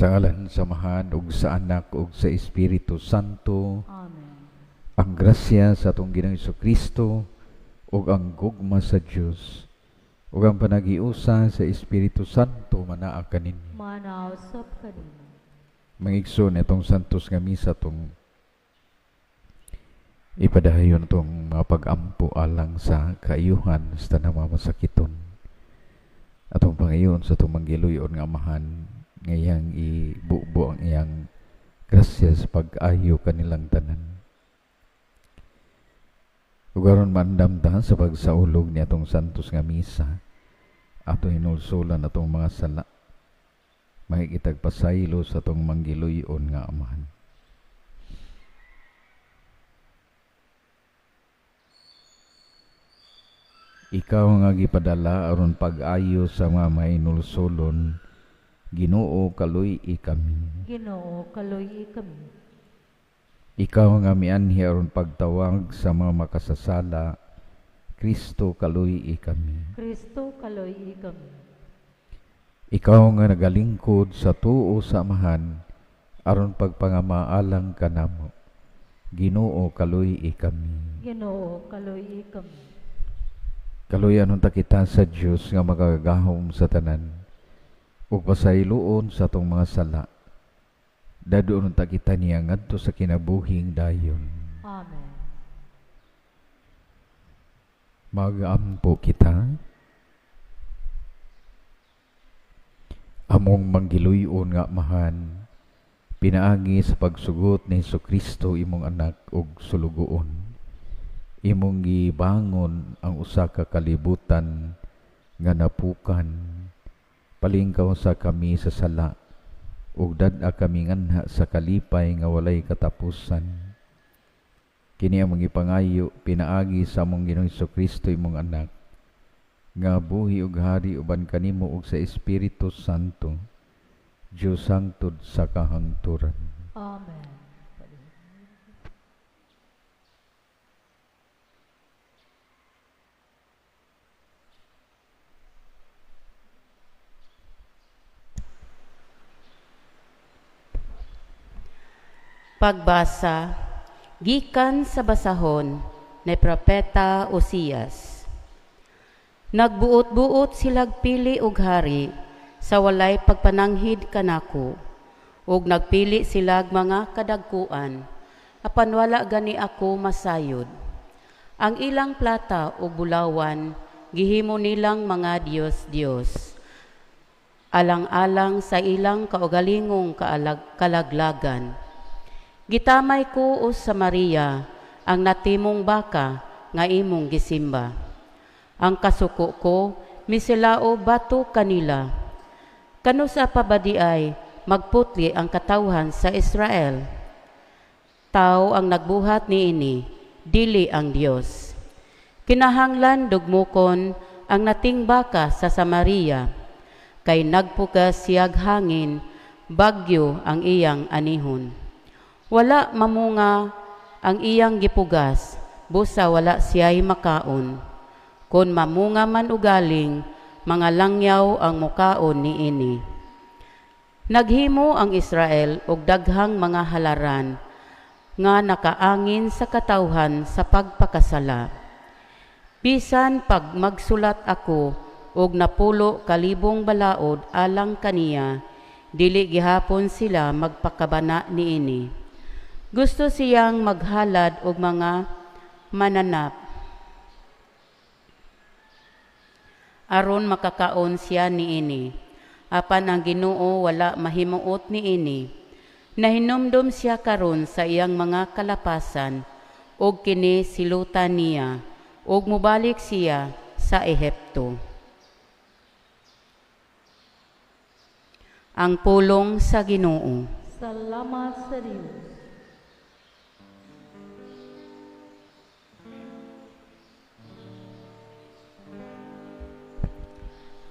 Sa ngalan sa Amahan ug sa Anak ug sa Espiritu Santo. Amen. Ang grasya sa atong Ginoong Kristo ug ang gugma sa Dios ug ang panagiusa sa Espiritu Santo manaa kaninyo. Manaa usab kanimo. Mga igsoon, itong santos nga misa tong ipadayon itong mga pag-ampo alang sa kaayuhan sa tanang mga masakiton. Atong pangayoon sa atong manggiluyon nga Amahan nga iyang ibubo ang iyang grasya sa pag-ayo kanilang tanan. Ug aron maandam ta sa pagsaulog ni atong santos nga misa, ato hinulsulan atong mga sala, makikitagpasaylo sa atong manggiluyon nga Amahan. Ikaw nga gipadala aron pag-ayo sa mga mahinulsulon, Ginoo, kaluy-i kami. Ginoo, kaluy-i kami. Ikaw nga mianhi aron pagtawag sa mga makasasala, Kristo, kaluy-i kami. Kristo, kaluy-i kami. Ikaw nga nagalingkod sa tuo sa Amahan aron pagpangamaalang kanamo, Ginoo, kaluy-i kami. Ginoo, kaluy-i kami. Kaluyan unta kita sa Dios nga makagagahom sa tanan ug pasayloon sa atong mga sala. Dadoon unta kita niya ngadto sa kinabuhing dayon. Amen. Magampo kita. Among manggiluyon nga Amahan, pinaagi sa pagsugot ni Hesukristo imong anak ug sulugoon, imong gibangon ang usa ka kalibutan nga napukan. Palingkaw sa kami sa sala ug dad-a kami nganha sa kalipay nga walay katapusan. Kini among gipangayo pinaagi sa among Ginoong Hesukristo imong anak, nga buhi ug hari uban kanimo ug sa Espiritu Santo, Dios hangtod sa kahangturan. Amen. Pagbasa gikan sa basahon ni Propeta Osias. Nagbuot-buot silag pili og hari sa walay pagpananghid kanako, ug nagpili silag mga kadagkuan, apan wala gani ako masayod. Ang ilang plata ug bulawan gihimo nilang mga Dios-Dios, alang-alang sa ilang kaugalingong kalaglagan. Gitamay ko o Samaria ang natimong baka nga imong gisimba. Ang kasuko ko misilao bato kanila. Kanusa pa ba di ay magputli ang katawhan sa Israel? Tao ang nagbuhat niini, dili ang Dios. Kinahanglan dugmukon ang nating baka sa Samaria, kay nagpugas siyag hangin, bagyo ang iyang anihon. Wala mamunga ang iyang gipugas, busa wala siya'y makaon. Kon mamunga man ugaling, mga langyaw ang mukaon niini. Naghimo ang Israel og daghang mga halaran nga nakaangin sa katawhan sa pagpakasala. Bisan pag magsulat ako og napulo kalibong balaod alang kaniya, dili gihapon sila magpakabana niini. Gusto siyang maghalad og mga mananap aron makakaon siya niini. Apan ang Ginoo wala mahimuot niini. Nahinumdum siya karon sa iyang mga kalapasan, ug kini silutan niya, ug mobalik siya sa Ehipto. Ang pulong sa Ginoo. Salamat sa Dios.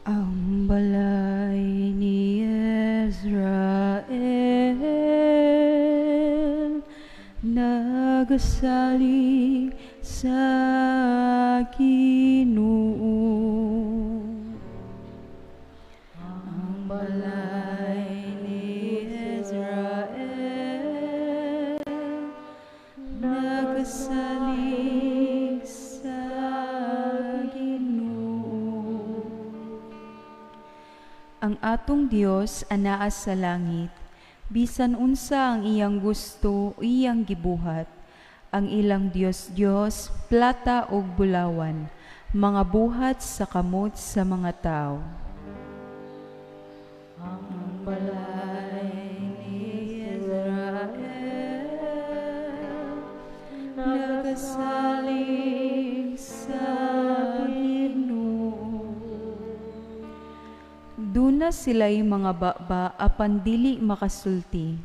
Ang balay ni Israel nagasalig sa Ginoo. Ang balay ni Ang atong Dios anaa sa langit, bisan unsa ang iyang gusto, iyang gibuhat. Ang ilang Dios-Dios, plata ug bulawan, mga buhat sa kamot sa mga tao. Ang balay ni Israel nagasalig sa Ginoo. Duna sila'y mga baba apan dili makasulti.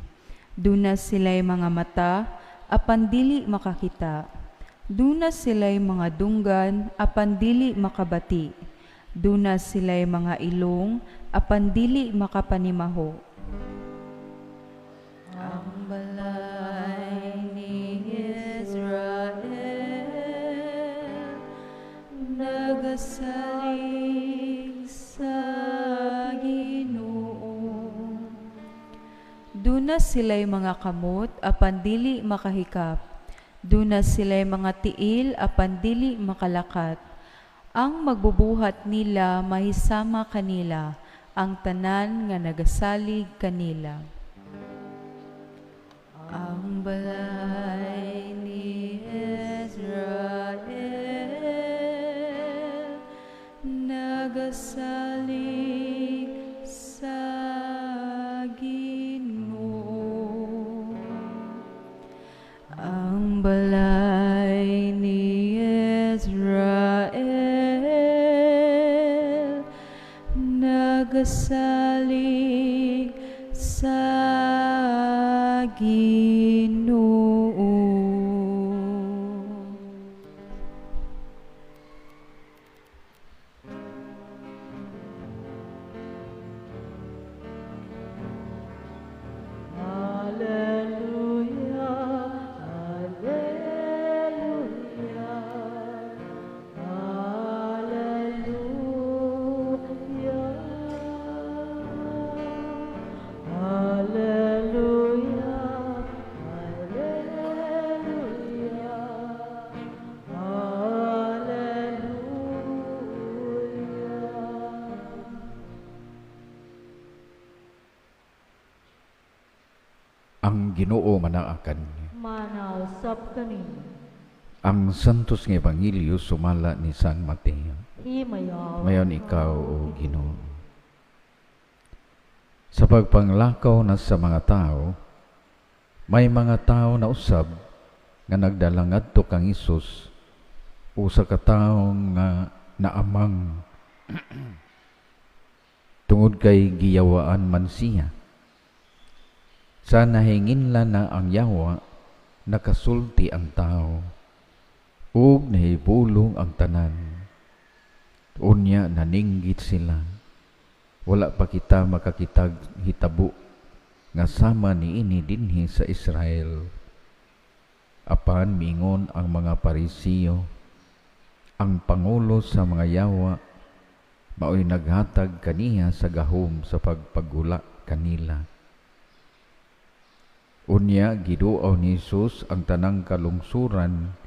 Duna sila'y mga mata apan dili makakita. Duna sila'y mga dunggan apan dili makabati. Duna sila'y mga ilong apan dili makapanimaho. Ang balay ni Israel nagasalig sa Ginoo. Duna sila'y mga kamot apan dili makahikap. Duna sila'y mga tiil apan dili makalakat. Ang magbubuhat nila mahisama kanila, ang tanan nga nagasalig kanila. Ang balay ni Israel nagasalig sa Ginoo. Ang balay ni Israel nagasalig sa Ginoo. Alleluia, Alleluia, Alleluia, Alleluia, Alleluia, Alleluia. Ang Ginoo manaa kaninyo. Manausap kaninyo. Ang Santos nga Ebanghelyo sumala ni San Mateo. Himayaw. Mayon ikaw, o Ginoo. Sa pagpanglakaw na sa mga tao, may mga tao na usab nga nagdala ngadto kang Hesus, usa ka tawo nga naamang tungod kay giyawaan man siya. Sa nahinginla na ang yawa, nakasulti ang tao, ug nahibulong ang tanan. Unya naninggit sila. Wala pa kita makakitag hitabo nga sama niini dinhi sa Israel. Apan miingon ang mga Parisiyo, ang pangulo sa mga yawa mao'y naghatag kaniya sa gahom sa pagpagula kanila. Unya giduaw ni Hesus ang tanang kalungsuran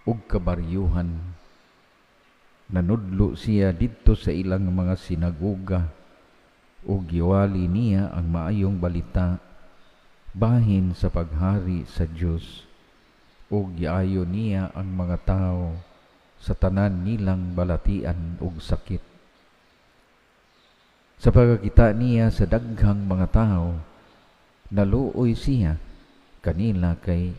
ug kabaryuhan. Nanudlo siya didto sa ilang mga sinagoga ug giwali niya ang maayong balita bahin sa paghari sa Dios, ug giayo niya ang mga tawo sa tanan nilang balatian ug sakit. Sa pagkakita niya sa daghang mga tawo, naluoy siya kanila kay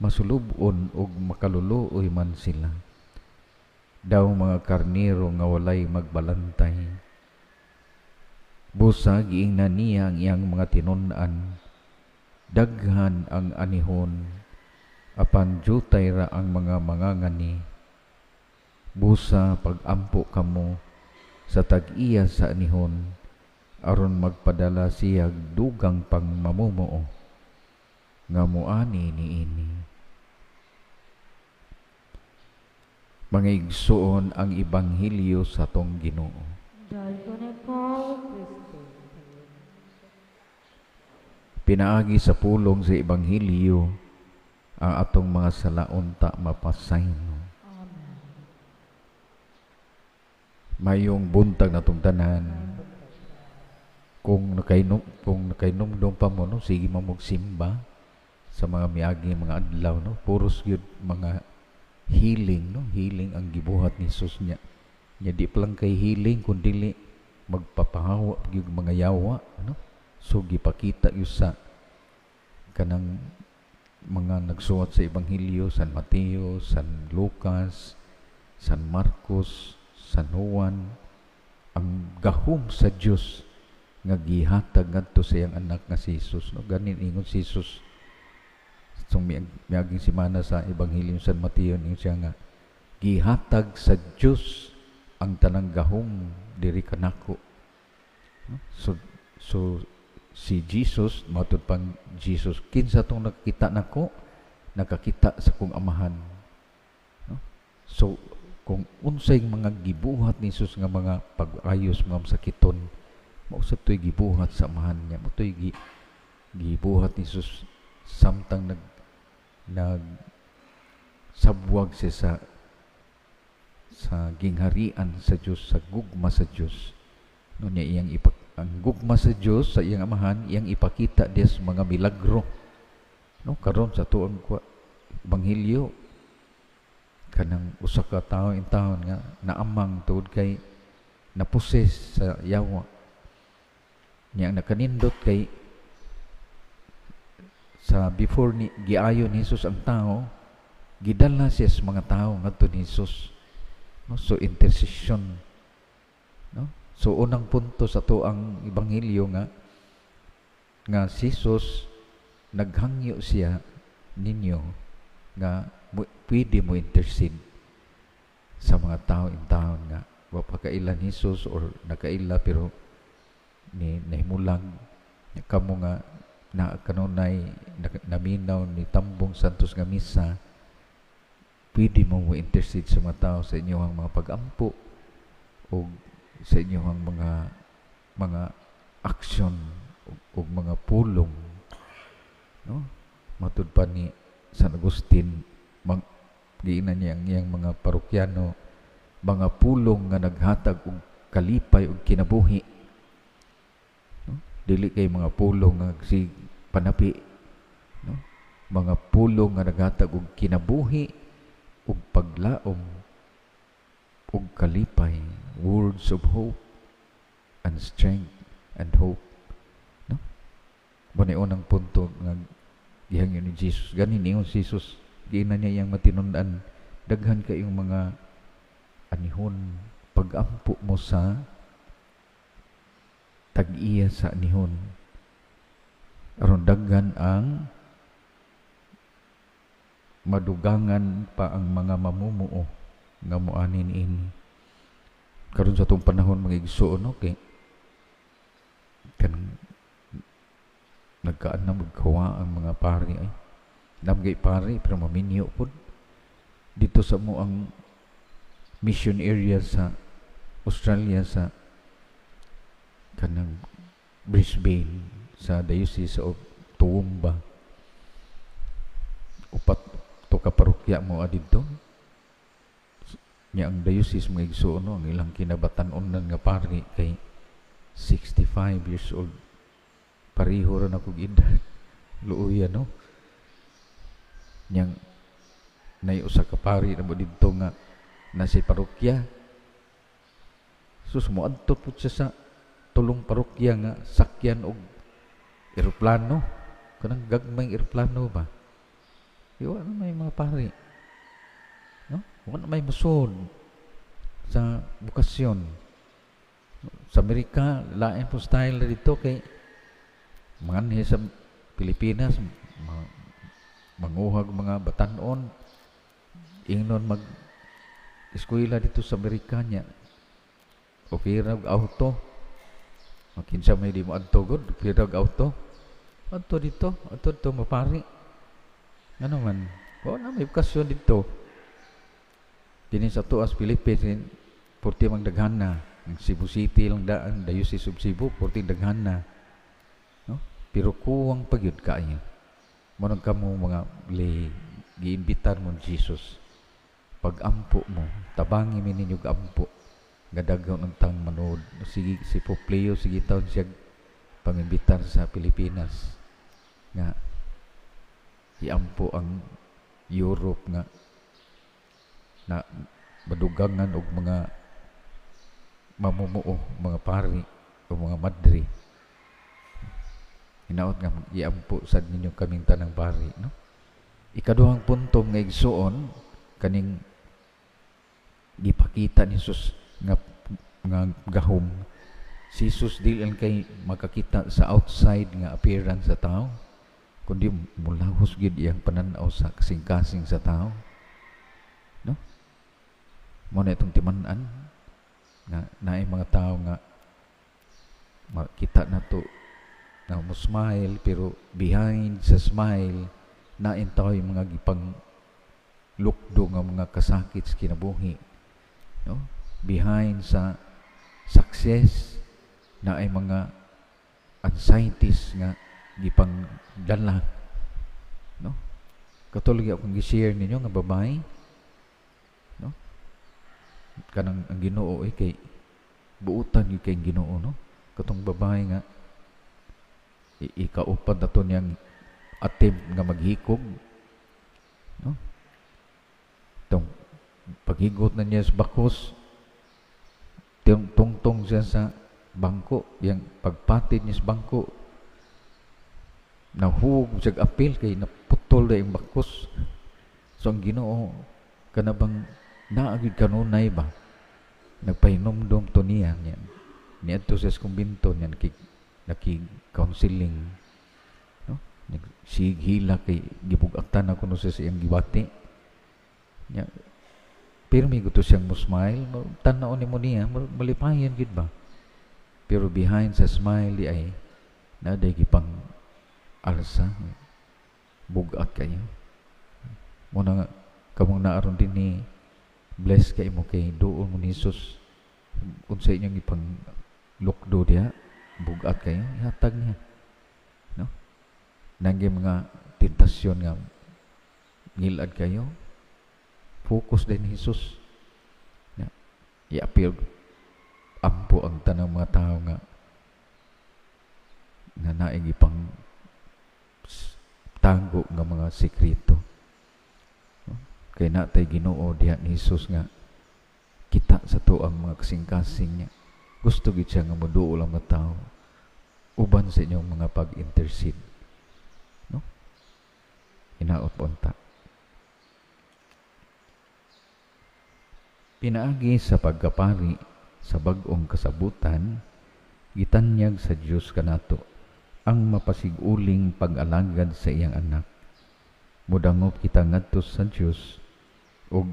masulub-on ug makaluluoy man sila. Daw mga karnero nga walay magbalantay. Busa giingnan niya ang iyang mga tinun-an, daghan ang anihon, apan jutay ra ang mga mangangani. Busa pag-ampo kamo sa tag-iya sa anihon, aron magpadala siya dugang pangmamumuo nga muani niini. Mga igsuon, ang ebanghelyo sa atong Ginoo. Dayon ikaw, Kristo. Pinaagi sa pulong sa ebanghelyo ang atong mga salaon ta mapasaylo. Amen. Mayong buntag natong tanan. Kung nakainom, kung nakainomdom pa mo, no, sige mo simba sa mga miagi mga adlaw, no, puros gyud mga healing, no, healing ang gibuhat ni Jesus niya. Nya di pa lang kay healing kun dili magpapahawa gyud mga yawa, no? So gipakita gyud sa kanang mga nagsuwat sa Ebanghelyo, San Mateo, San Lucas, San Marcos, San Juan, ang gahom sa Dios nga gihatag ngadto sa iyang anak nga si Jesus, no? Ganin ingon si Jesus so miaging semana sa Ebanghelyo San Mateo, ingon siya nga gihatag sa Dios ang tanang gahom diri kanako, no? So si Jesus, matud pang Jesus, "Kinsa tong nakakita nako, nakakita sa kong Amahan," no? So kung unsay mga gibuhat ni Jesus nga mga pag-ayos mga sakiton, mao sad to'y gibuhat sa Amahan niya, mao to'y gibuhat ni Jesus samtang nag nag sabwag siya sa gingharian sa Dios, sa gugma sa Dios, no? Niya iyang ang gugma sa Dios sa iyang Amahan iyang ipakita des mga milagro, no? Karon sa tuang kwa ebanghelyo, kanang usa ka tawo intawon nga naamang tungod kay na-possess sa yawa niya. Ang nakanindot kay sa before ni giayo ni Jesus ang tao, gidala siya sa mga tao ngadto ni Jesus, no? So intercession, no? So unang punto sa tuang ebanghelyo nga nga si Jesus naghangyo siya ninyo nga pwede mo intercede sa mga tao in town nga wa pa kaila ni Jesus or nakaila pero ni nahimulag kamo nga na kanunay naminaw ni tambong santos nga misa. Pwede mo mo intercede sa mga tao sa inyong mga pagampo o sa inyong mga aksyon ug mga pulong, no? Matud pa ni San Agustin, giingnan niya ang iyang mga parokyano, mga pulong nga naghatag og kalipay ug kinabuhi, no? Dili kay mga pulong nga si panapi, no? Mga pulong nga naghatag og kinabuhi ug paglaom ug kalipay, words of hope and strength and hope, no? Mao ni unang punto nga gihangyo ni Jesus. Gani niingon si Jesus, giingnan niya iyang matinun-an, "Daghan kayong mga anihon, pagampo mo sa tag-iya sa anihon aron daghan ang madugangan pa ang mga mamumuo nga moani niini." Karon sa atong panahon, mga igsuon, no, kay kanang nagkaan na magkawa ang mga pari ay namgay pari pero maminyo pod dito sa mo ang mission area sa Australia, sa kanang Brisbane, sa Diocese of Toowoomba. Upat to ka parokya mo didto nya. Ang diocese, mga igsuon, no, ang ilang kinabatan-onan nga pari kay 65 years old. Pareho ra na kog edad. Luoy, no? Nyang nay usa ka pari na mo didto nga nasa parokya. Sus, moadto pud siya sa tulong parokya nga sakyan og eroplano, kanang gagmayng eroplano ba. Wa na may mga pari, no? Wa na may musod sa bokasyon. Sa Amerika lain po style na dito kay manganhi sa Pilipinas, manguhag mga batanon, ingnon mag eskwela dito sa Amerika niya ofira og auto. Makinsa may di mo adto gud, ofira og auto, adto dito, adto dito mapari. Ngano man wa na may bokasyon dito dinhi sa tuas Philippines? Porti mang daghan na ang Cebu City lang daan, Diocese of Cebu, porti daghan na, no? Pero kuwang pa gyud kaayo. Mo nang kamo mga lay, giimbitar mo ni Jesus, pag-ampo mo, tabangi mi ninyo ampo nga daghan ang tang manood. Sige si Pope Leo, sige taon siya. pangimbitar sa Pilipinas nga iampo ang Europe nga na madugangan og mga mamumuo, mga pari o mga madre. Hinaot nga iampo sad ninyo kaming tanang pari, no? Ikaduhang punto nga igsuon kaning gipakita ni Jesus nga nga gahom. Si Jesus dili lang kay makakita sa outside nga appearance sa tao, kundi mulahos gid iyang pananaw sa kasing-kasing sa tao, no? Mo na itong timan-an nga naay mga tao nga makita nato na mo smile, pero behind sa smile nain tao yung mga gipang lukdo nga mga kasakit sa kinabuhi, no? Behind sa success na ay mga anxieties nga gipang dala, no? Katuloy akong gi-share ninyo nga babae, no? Kanang ang Ginoo ay kay buutan gyud kay Ginoo, no? Katong babae nga ikaupan nato niyang attempt nga maghikog, no? Tong paghigot na niya sa bakos, tungtong siya sa bangko, yang pagpatid niya sa bangko, nahuog siya apil kay naputol na yung bakos. So ang Ginoo kanabang naagid kanunay ba, nagpahinomdom to niya niyan. Niadto siya sa kumbinto niyan, naki-counseling, no? Nagsighila kay gibugatan ako no siya sa iyang gibati. Nya, pero may gusto siyang mo smile, tan-aw ni mo niya, malipayan gid ba? Pero behind sa smile di ay naday gipang alsa, bugat kayo. Muna nga kamong naaron din ni bless kay mo kay duol mo ni Jesus unsa inyong ipang lukdo diha, bugat kayo, ihatag niya, no? Nanggi mga tentasyon nga ngilad kayo, focus din ni Jesus. Ya, i-appeal ampo ang tanang mga tao nga nga naing ipang tanggo nga mga sekreto, no? Kay natay Ginoo diha ni Jesus nga kita sa tuang mga kasing-kasing niya. Gusto gid siya nga moduol ang mga tao uban sa inyong mga pag-intercede, no? Hinaot po unta. Pinaagi sa pagkapari sa bag-ong kasabutan, gitanyag sa Dios kanato ang mapasiguling pag-alagad sa iyang anak. Mudangop kita ngadto sa Dios og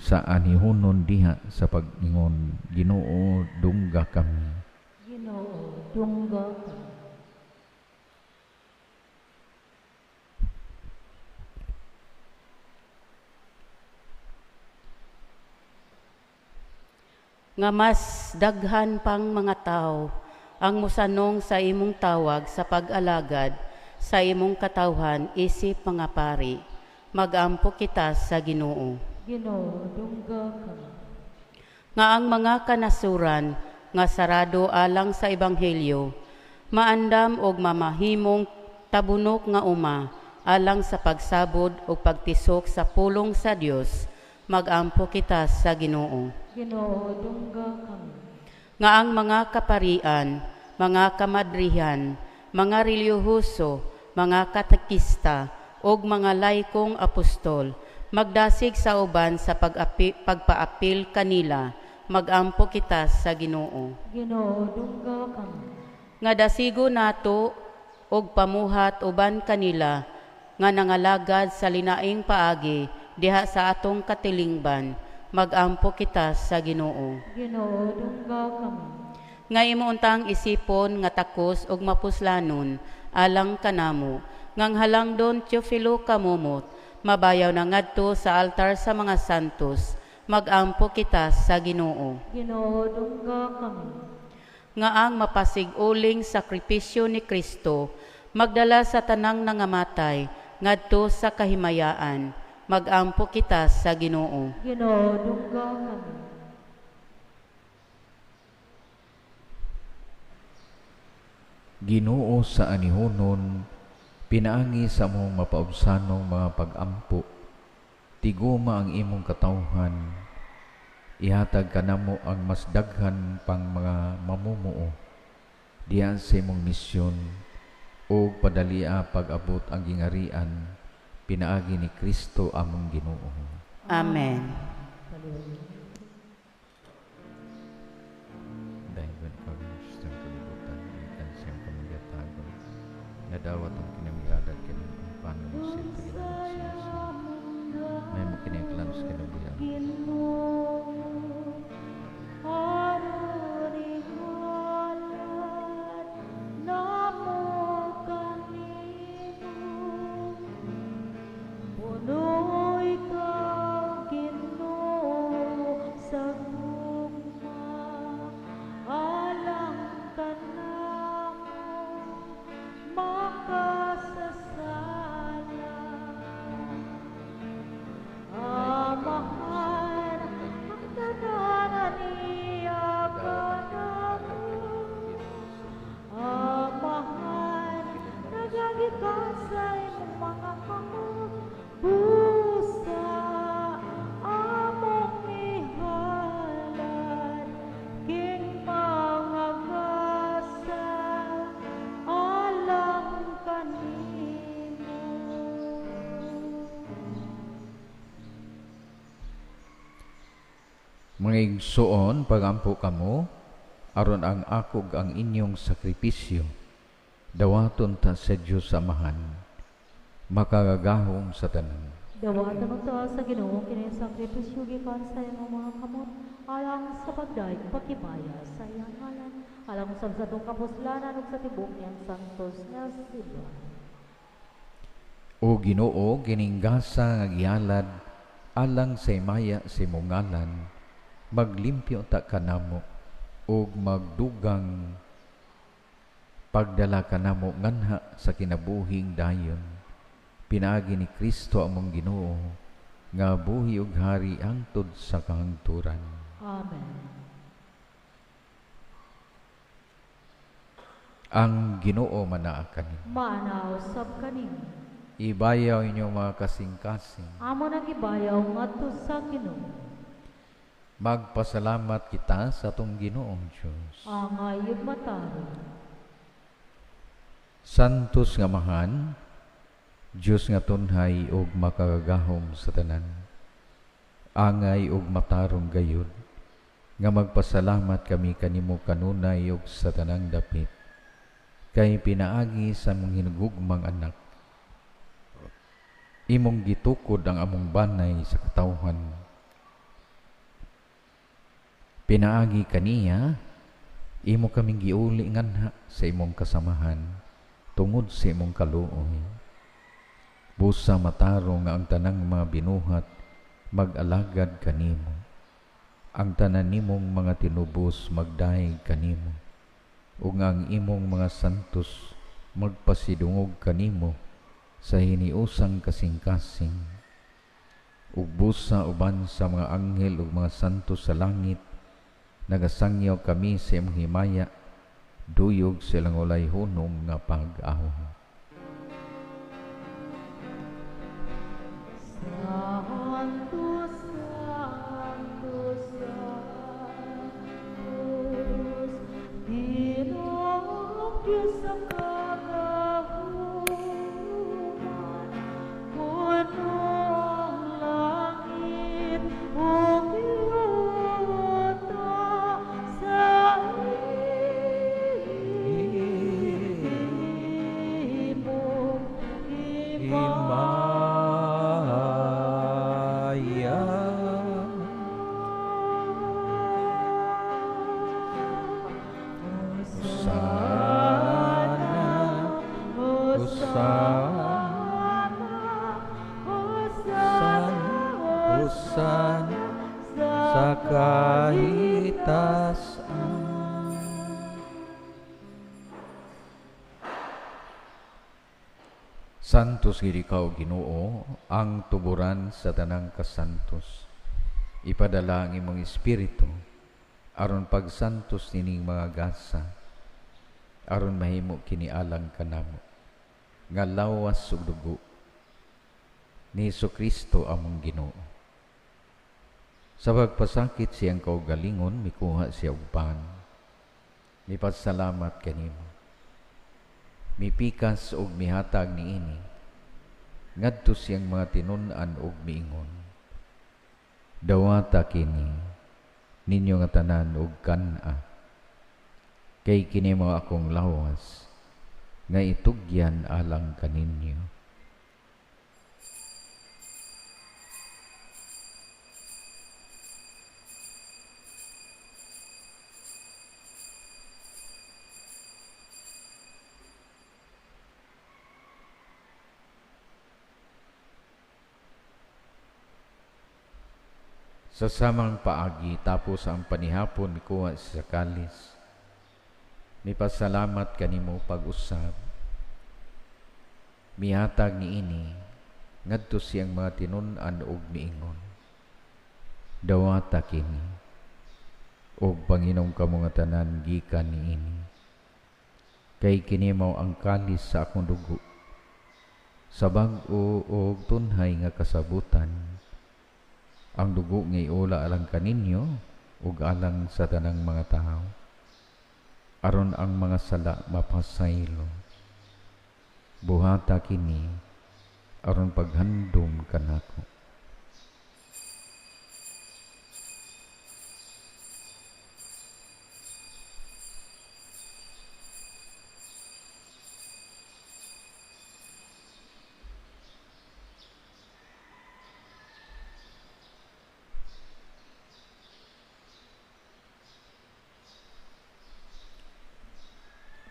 sa anihunon diha sa pag-ingon, Ginoo, dungga kami. Ginoo, dungga kami. Nga mas daghan pang mga tao ang mosanong sa imong tawag sa pag-alagad sa imong katawhan isip mga pari. Magampo kita sa Ginoo. Ginoo, dungga kami. Nga ang mga kanasuran nga sarado alang sa ebanghelyo, maandam og mamahimong tabunok nga uma alang sa pagsabod og pagtisok sa pulong sa Dios. Magampo kita sa Ginoo. Ginoo, dungga kami. Nga ang mga kaparian, mga kamadrihan, mga relihiyoso, mga katekista ug mga laikong apostol magdasig sa uban sa pagpaapil kanila. Magampo kita sa Ginoo. Ginoo, dungga kami. Nga dasigo nato og pamuhat uban kanila nga nangalagad sa linaing paagi diha sa atong katilingban. Magampo kita sa Ginoo. Ginoo, dungga kami. Nga imo untang isipon nga takos og mapuslanon alang kanamo, ngang halangdon Teofilo kamumot, mabayaw na ngadto sa altar sa mga santos. Magampo kita sa Ginoo. Ginoo, dungga kami. Nga ang mapasig-uling sakripisyo ni Kristo magdala sa tanang nangamatay ngadto sa kahimayaan. Magampo kita sa Ginoo. Ginoo, dungga kami. Ginoo sa anihonon, pinaagi sa among mapaubsanong mga pag-ampo, tiguma ang imong katawhan, ihatag kanamo ang mas daghan pang mga mamumuo diyan sa imong misyon, ug padalia pag-abot ang gingarian pinaagi ni Kristo among Ginoo. Amen. Nadawat ang kinamiladat kining ang panunod sa Ginoo. May mo kini sa kinabuhian. Mga igsoon, pagampo kamo, aron ang akog ang inyong sakripisyo, dawaton ta sa Dios Amahan, makagagahom sa tanan. Dawaton ta sa Ginoo kini sakripisyo gikan sa imong mga kamot, alang sa pagdaig pagkibaya sa iyang ngalan, alang usab sa atong kapuslanan ug sa tibuok niyang santos nga simbahan. O Ginoo, kining gasa nga gihalad alang sa himaya sa imong ngalan, maglimpyo ta kanamo ug magdugang pagdala kanamo nganha sa kinabuhing dayon, pinaagi ni Kristo among Ginoo, nga buhi ug hari hangtod sa kahangturan. Amen. Ang Ginoo manaa kaninyo. Maana usab kaninyo. Ibayaw inyong mga kasing-kasing. Amo nang ibayaw ngadto sa Ginoo. Magpasalamat kita sa atong Ginoong Diyos. Angay matarong. Santos nga Amahan, Diyos nga tunhay ug makagagahom sa tanan, angay ug matarong gayud, nga magpasalamat kami kanimo kanunay ug sa tanang dapit, kay pinaagi sa among hinugugmang anak, imong gitukod ang among banay sa katawhan. Pinaagi kaniya, imo kaming giuli nganha sa imong kasamahan, tungod sa imong kaluoy. Busa matarong nga ang tanang mga binuhat mag-alagad kanimo. Ang tanan nimong mga tinubos magdayeg kanimo, ug ang imong mga santos magpasidungog kanimo sa hiniusang kasing-kasing. Ug busa uban sa mga anghel ug mga santos sa langit, nagasangyaw kami sa imong himaya, duyog silang walay hunong nga pag-aw. Santo, Santo, Santos, Ginoong Diyos sa kagahuman, puno ang langit ug yuta sa imong himaya. Hosana, Hosana, Hosana sa kahitasan. Santos gid ikaw, Ginoo, ang tuburan sa tanang kasantos. Ipadala ang imong espiritu aron pagsantos nining mga gasa, Aron mahimo kini alang kanamo nga lawas ug dugo ni Hesukristo among Ginoo. Sa pagpasakit siyang kaugalingon, mikuha siya og pan. Mipasalamat kanimo. Mipikas og mihatag niini ngadto siyang mga tinun-an og miingon: Dawata kini ninyo nga tanan og kan-a, kay kini mao akong lawas nga itugyan alang kaninyo. Sa samang paagi, tapos ang panihapon, mikuha sa kalis. Mipasalamat kanimo pag-usab. Mihatag niini ngadto siyang mga tinun-an og miingon: Dawata kini og panginom kamo nga tanan gikan niini, kay kini mao ang kalis sa akong dugo sa bag-o og tunhay nga kasabutan. Ang dugo nga iula alang kaninyo ug alang sa tanang mga tawo, aron ang mga sala mapasaylo. Buhata kini aron paghandom kanako.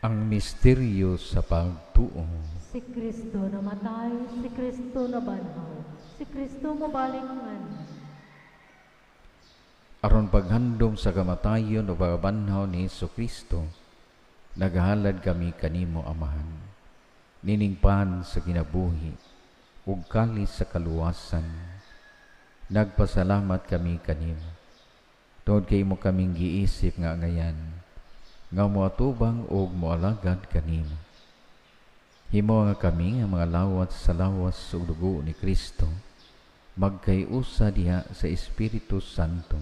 Ang misteryo sa pagtuo. Si Kristo namatay, si Kristo nabanhaw, si Kristo mobalik nganhi. Aron paghandom sa kamatayon o pagbanhaw ni Hesukristo, naghalad kami kanimo, Amahan, niningpan sa kinabuhi ug kalis sa kaluwasan. Nagpasalamat kami kanimo tungod kay imo kaming giisip nga ngayan nga moatubang og moalagad kanimo. Himo nga kami nga mga lawat sa lawas ug dugo ni Kristo magkayusa diha sa Espiritu Santo.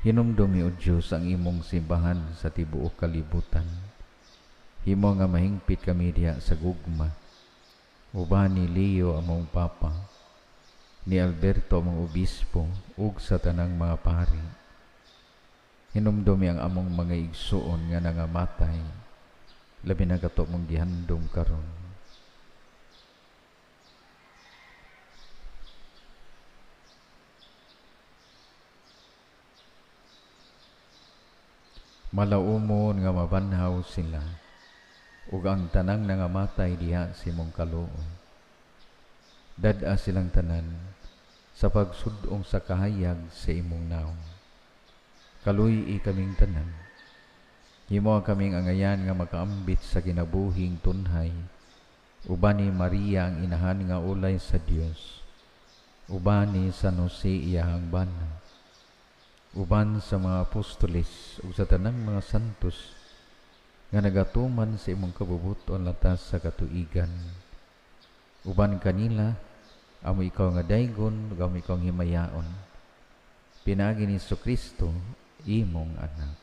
Hinumdumi o Dios ang imong simbahan sa tibuok kalibutan. Himo nga mahingpit kami diha sa gugma. Uban ni Leo among Papa, ni Alberto among Obispo, ug sa tanang mga pari. Hinumdumi ang among mga igsuon nga nangamatay, labi na kato mong gihandom karon. Malaumon nga mabanhaw sila, ug ang tanang nangamatay diha sa imong kaluoy. Dad-a silang tanan sa pagsud-ong sa kahayag sa imong nawong. Kaluy-i kaming tanan. Himo kaming angayan nga makaambit sa kinabuhing tunhay. Uban ni Maria ang inahan nga ulay sa Dios. Uban ni San Jose iyahang bana. Uban sa mga apostoles ug sa tanang mga santos nga nagatuman sa imong kabubuton latas sa katuigan. Uban kanila amo ikaw nga daygon ug amo ikaw nga himayaon. Pinaagi ni Hesukristo imong anak.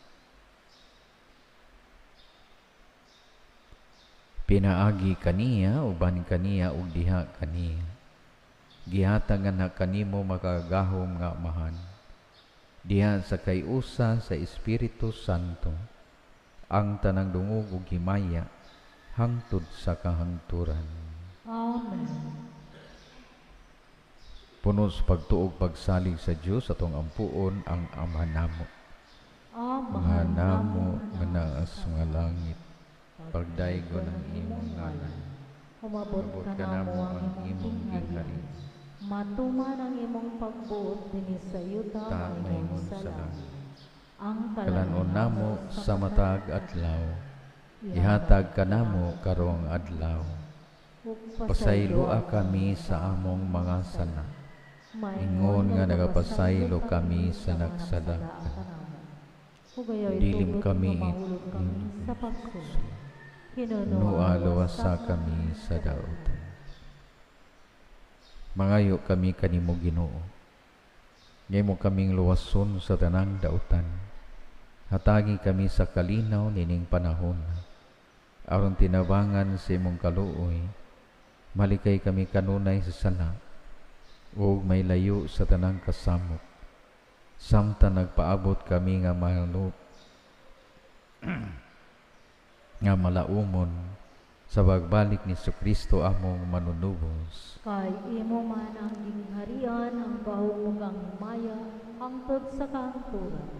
Pinaagi kaniya, uban kaniya ug diha kaniya. Gihatag na kanimo makagagahom nga Amahan. Diha sa kayusa sa Espiritu Santo ang tanang dungog ug himaya hangtod sa kahangturan. Amen. Puno sa pagtuog pagsalig sa Dios atong ampuon ang Ama namo. Ama namo nga naa sa mga langit, pagdaygon ang imong ngalan. Umabot kanamo ang imong ginghari. Matuman ang imong pagbuot dinhi sa yuta maingon sa langit. Ang Kalan-on namo sa matag adlaw, ihatag kanamo karong adlaw. Pasayloa kami sa among mga sala, ingon nga nagapasaylo kami sa nagsala. Ug ayaw Dilim itugot kami nga mahulog kami sa pagsubok. Hinunua luwasa kami sa dautan. Mangayo kami kanimo Ginoo. Ngaymo kaming luwason sa tanang dautan. Hatagi kami sa kalinaw nining panahon. Aron tinabangan sa imong kaluoy, malikay kami kanunay sa sala ug may layo sa tanang kasamok. Samtang nagpaabot kami nga nga malaumon sa pagbalik ni Kristo among manunubos. Kay imo man ang gingharian, ang gahom ug ang himaya, hangtod sa kahangturan.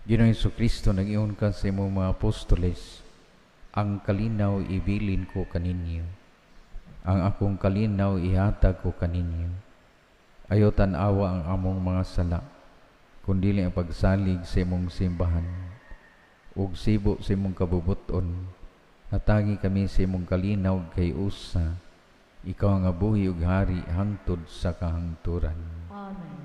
Ginoong Kristo, nag-iyon ka sa imong mga apostoles, ang kalinaw ibilin ko kaninyo, ang akong kalinaw ihatag ko kaninyo. Ayaw tan-awa ang among mga sala, kundili ang pagsalig sa imong simbahan, ug sibo sa imong kabubuton. Hatagi kami sa imong kalinaw kay usa, ikaw nga buhi ug hari hangtod sa kahangturan. Amen.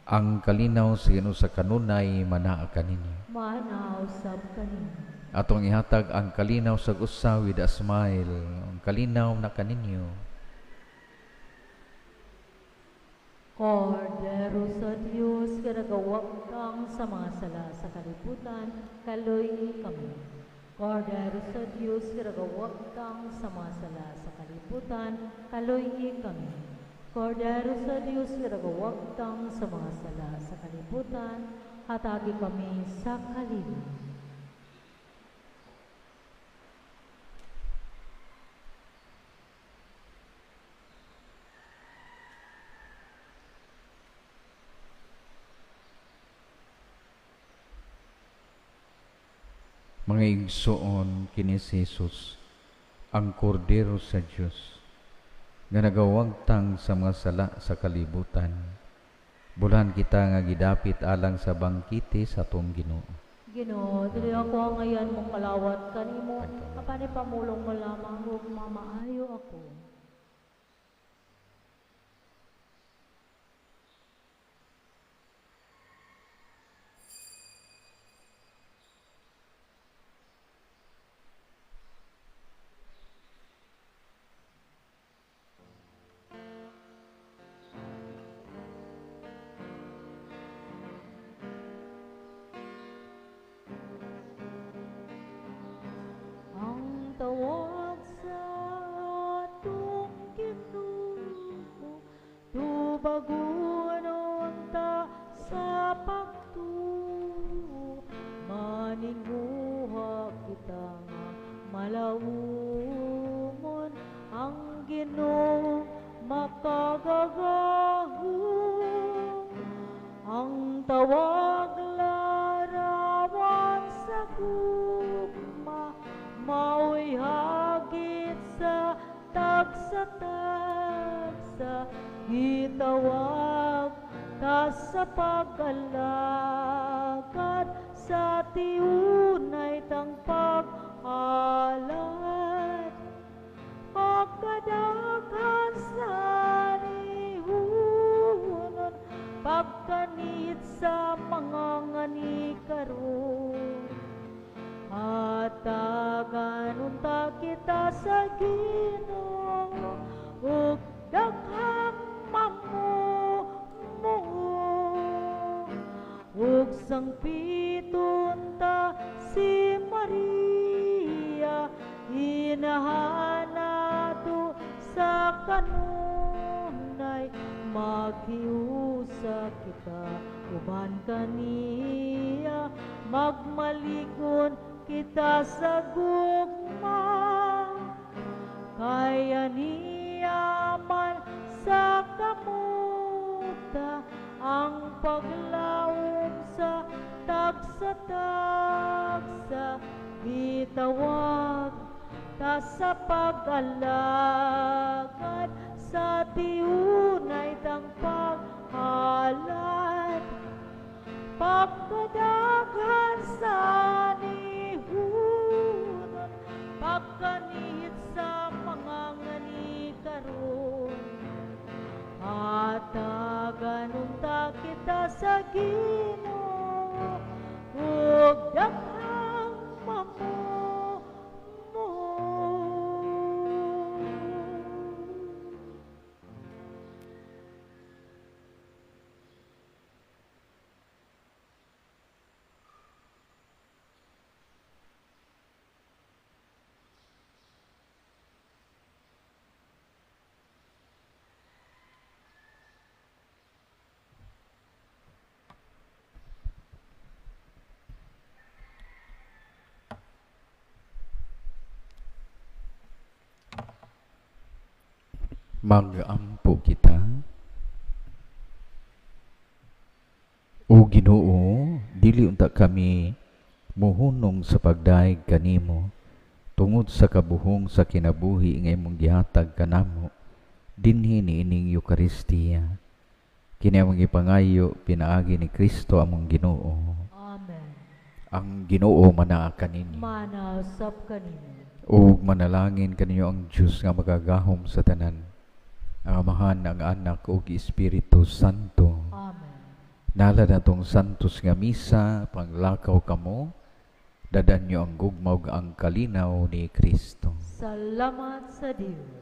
Ang kalinaw sa Ginoo sa kanunay manaa kaninyo. Manaa usab kaninyo. Atong ihatag ang kalinaw sa usa with a smile. Ang kalinaw na kaninyo. Kordero sa Dios nga nagawagtang sa mga sala sa kalibutan, kaluy-i kami. Kordero sa Dios nga nagawagtang sa mga sala sa kalibutan, kaluy-i kami. Kordero sa Dios nga nagawagtang sa mga sala sa kalibutan, hatagi kami sa kalinaw. Mga igsoon kini si Jesus, ang kordero sa Dios nga nagawagtang sa mga sala sa kalibutan. Bulan kita nga gidapit alang sa bangkite sa atong Ginoo. Ginoo, dili ako ang ngayan mong kalawat kanimo, apan ipamulong mo lamang ug mamaayo ako. Ang tawag sa atong Ginoo, tubagon unta sa pagtuo, maninguha kita nga malaumon, ang Ginoo makagagahom. Ang tawag larawan sa gugma, mao'y hagit sa tagsa-tagsa, gitawag ta sa pag-alagad sa tiunay tang pag-alad. Pagkadaghan sa nihunon, pagkanit sa mga ngani karon, hatagan unta kita sa Ginoo ug daghang mamumo, ug sangpiton ta si Maria, inahan nato sa kanunay, maghiusa kita uban kaniya, magmalikon kita sa gugma, kaya niya man sa kamuta ang paglaom sa tagsa-tagsa, gitawag ta sa pag-alagad sa tiunay tang pag-alad. Pagkadaghan sa nihunon, pagkanit sa mga ngani karon, hatagan unta kita sa Ginoo Mag-ampo kita. O Ginoo, dili unta kami muhunong sa pagdayeg kanimo tungod sa kabuhong sa kinabuhi nga imong gihatag kanamo dinhi niining Eukaristiya. Kini among gipangayo pinaagi ni Kristo among Ginoo. Amen. Ang Ginoo manaa kaninyo. Mana usab kanimo. Ug manalangin kaninyo ang Dios nga makagagahom sa tanan, ang Amahan, ang Anak ug Espiritu Santo. Amen. Nala natong santos nga misa, panglakaw kamo, dadan nyo ang gugma ug ang kalinaw ni Kristo. Salamat sa Dios.